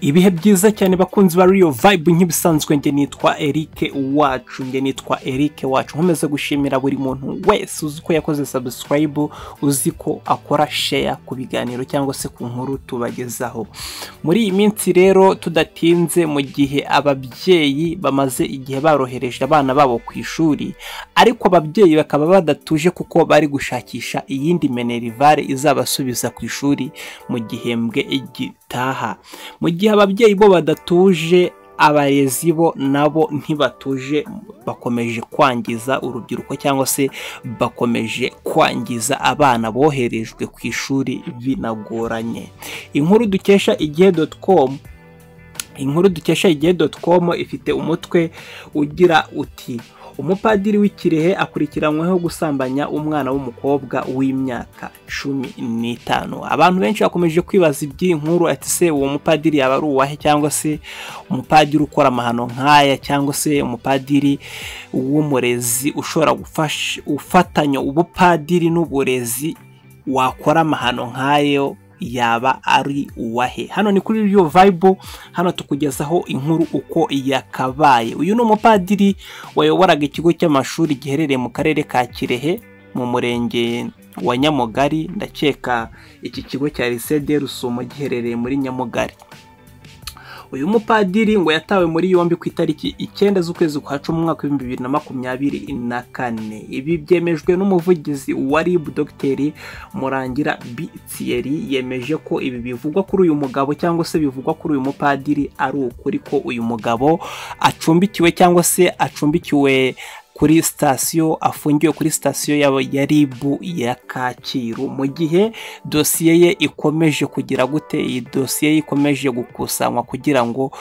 Ibihe byiza cyane bakunzi ba Real Vibe, nk'ibisanzwe nge nitwa Eric Wacu, nge nitwa Eric Wacu. Nkomeza gushimira buri muntu wese uzi ko yakoze subscribe, uzi ko akora share ku biganiro cyangwa se ku nkuru tubagezaho. Muri iyi minsi rero tudatinze, mu gihe ababyeyi bamaze igihe barohereje abana babo ku ishuri, ariko ababyeyi bakaba badatuje kuko bari gushakisha iyindi minerivare izabasubiza ku ishuri mu gihembwe gitaha. Mu gihe ababyeyi bo badatuje, abarezi bo nabo ntibatuje, bakomeje kwangiza urubyiruko cyangwa se bakomeje kwangiza abana boherejwe ku ishuri binagoranye. Inkuru dukesha igihe.com, inkuru dukesha igihe.com ifite umutwe ugira uti: umupadiri w'Ikirehe akurikiranyweho gusambanya umwana w'umukobwa w'imyaka 15. Abantu benshi bakomeje kwibaza iby'iyi nkuru, ati se uwo mupadiri yaba ari uwahe, cyangwa se umupadiri ukora amahano nk'aya, cyangwa se umupadiri w'umurezi ushobora gufasha ufatanya ubupadiri n'uburezi wakora amahano nk'ayo yaba ari uwahe? Hano ni kuri Real Vibe, hano tukugezaho inkuru uko yakabaye. Uyu ni umupadiri wayoboraga ikigo cy'amashuri giherereye mu karere ka Kirehe mu murenge wa Nyamugari. Ndakeka iki kigo cya Lycée de Rusumo giherereye muri Nyamugari. Uyu mupadiri ngo yatawe muri yombi ku itariki 9 z'ukwezi kwa 10 umwaka 2024. Ibi byemejwe n'umuvugizi wa RIB Dr Murangira B Thierry, yemeje ko ibi bivugwa kuri uyu mugabo cyangwa se bivugwa kuri uyu mupadiri ari ukuri, ko uyu mugabo acumbikiwe cyangwa se acumbikiwe kuri sitasiyo, afungiwe kuri sitasiyo ya RIB ya Kacyiru, mu gihe dosiye ye ikomeje kugira gute, iyi dosiye ye ikomeje gukusanywa kugira ngo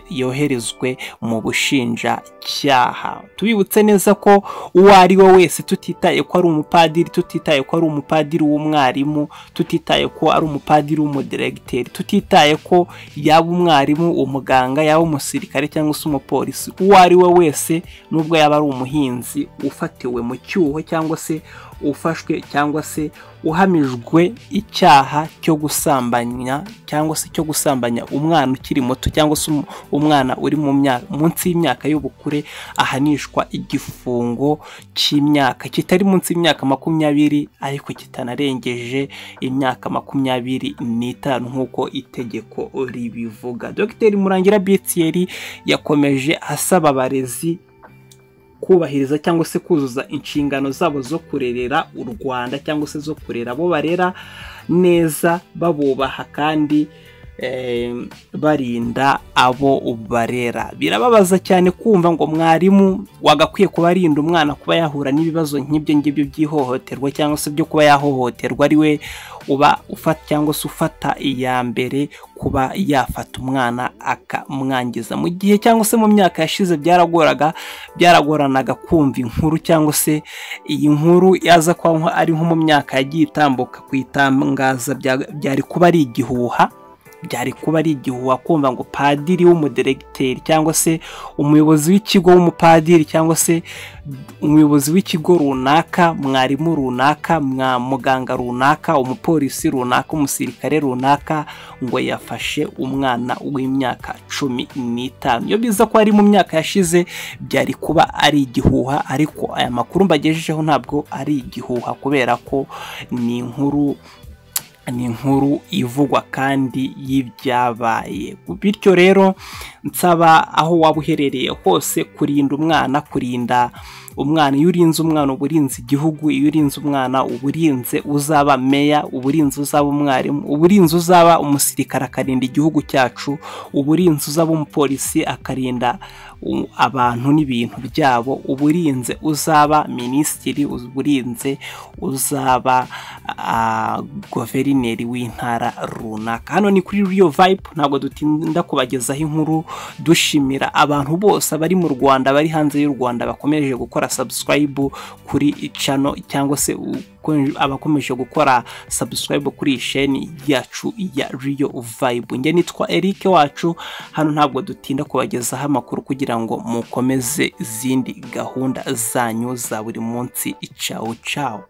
yoherezwe mu bushinjacyaha. Tubibutse neza ko uwo ari we wese, tutitaye ko ari umupadiri, tutitaye ko ari umupadiri w'umwarimu, tutitaye ko ari umupadiri w'umudiregiteri, tutitaye ko yaba umwarimu, umuganga, yaba umusirikare cyangwa se umupolisi, uwo ari we wese, nubwo yaba ari umuhinzi ufatiwe mu cyuho cyangwa se ufashwe cyangwa se uhamijwe icyaha cyo gusambanya cyangwa se cyo gusambanya umwana ukiri muto cyangwa se umwana uri mu myaka munsi y'imyaka y'ubukure, ahanishwa igifungo cy'imyaka kitari munsi y'imyaka 20 ariko kitanarengeje imyaka 25 nk'uko itegeko ribivuga. Dr Murangira B Thierry yakomeje asaba abarezi kubahiriza cyangwa se kuzuza inshingano zabo zo kurerera u Rwanda cyangwa se zo kurera abo barera neza, babubaha kandi barinda abo barera. Birababaza cyane kumva ngo mwarimu wagakwiye kuba arinda umwana kuba yahura n'ibibazo nk'ibyo ngibyo by'ihohoterwa cyangwa se byo kuba yahohoterwa, ari we uba ufata cyangwa se ufata iya mbere kuba yafata umwana akamwangiza. Mu gihe cyangwa se mu myaka yashize byaragoranaga kumva inkuru cyangwa se iyi nkuru yaza kuba ari nko mu myaka yagiye itambuka kuyitangaza byari kuba ari igihuha, byari kuba ari igihuha kumva ngo padiri w'umudiregiteri cyangwa se umuyobozi w'ikigo w'umupadiri cyangwa se umuyobozi w'ikigo runaka, mwarimu runaka, muganga runaka, umupolisi runaka, umusirikare runaka ngo yafashe umwana w'imyaka 15. Iyo biza ko ari mu myaka yashize byari kuba ari igihuha, ariko aya makuru mbagejejeho ntabwo ari igihuha kubera ko ni inkuru ivugwa kandi y'ibyabaye. Bityo rero nsaba aho waba uherereye hose kurinda umwana, kurinda umwana. Iyo urinze umwana uba urinze igihugu, iyo urinze umwana uba urinze uzaba meya, uba urinze uzaba umwarimu, uba urinze uzaba umusirikare akarinda igihugu cyacu, uba urinze uzaba umupolisi akarinda abantu n'ibintu byabo, uba urinze uzaba minisitiri, uba urinze uzaba guverineri w'intara runaka. Hano ni kuri Real Vibe, ntabwo dutinda kubagezaho inkuru. Dushimira abantu bose bari mu Rwanda, bari hanze y'u Rwanda bakomeje gukora subscribe kuri channel cyangwa se abakomeje gukora subscribe kuri chaîne yacu ya Real Vibe. Nge nitwa Eric Wacu, hano ntabwo dutinda kubagezaho amakuru kugira ngo mukomeze izindi gahunda zanyu za buri munsi. Ciao ciao.